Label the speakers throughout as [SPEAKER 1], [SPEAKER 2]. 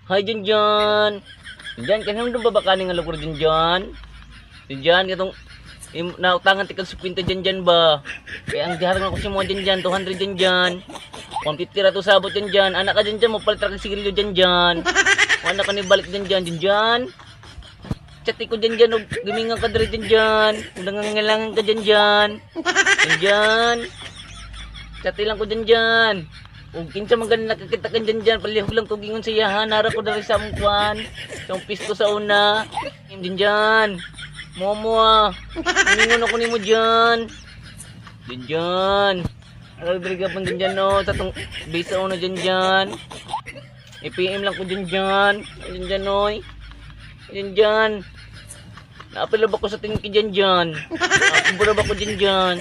[SPEAKER 1] Hi, Jan Jan. Jan, kanang ba ba kani nga lugar, Jan Jan? Jan Jan, katong nautangan tikag 50, Jan Jan, ba? Kaya ang giharang ako si mo, Jan Jan, 200, Jan Jan. 150 ra to sabot, Jan Jan. Anak ka, Jan Jan, mo palit ra kag sigarilyo, Jan Jan. Wala ka ni balik, Jan Jan, Jan Jan. Chat ko, Jan Jan, og gimingan ka diri, Jan Jan. Kung nangangailangan ka, Jan Jan. Jan Jan. Chat lang ko, Jan Jan. Ug kinsa man gani nakakita kan, Jan Jan, palihog lang ko gingon sa iyahan, nara ko diri sa among kwan. Sa among pisto sa una. Jan Jan. Momo ah. Mingon ako nimo dyan. Jan Jan. Aral diri ka pang, Jan Jan, no, sa tong base sa una, Jan Jan. I-PM lang ko, Jan Jan. Jan Jan oy. Jan Jan. Naapil ba ko sa tingki, Jan Jan? Naapil ba ko, Jan Jan?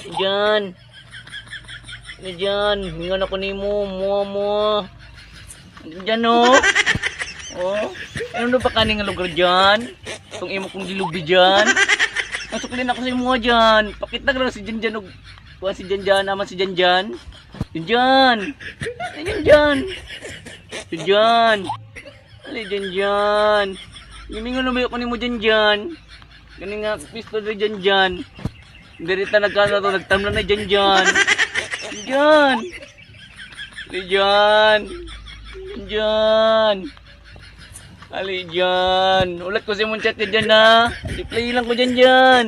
[SPEAKER 1] Jan Jan. Ano dyan? Mingon ako nimo, mo mo. Ano dyan, no? Oh, ano ba kani nga lugar dyan? Itong imo kong gilubi dyan. Nasuklin ako sa imo dyan. Pakita ka lang si Jan Jan og kuha si Jan Jan, naman si Jan Jan. Jan Jan. Ay, Jan Jan. Jan Jan. Ali, Jan Jan. Gimingon na ba ako nimo, Jan Jan? Gani nga pisto diri, Jan Jan. Diri ta nagkano to, nagtamlan na, Jan Jan. Jan. Ali dyan. Jan. Ali dyan. Ulat ko si mong chat dyan na. Reply lang ko dyan dyan.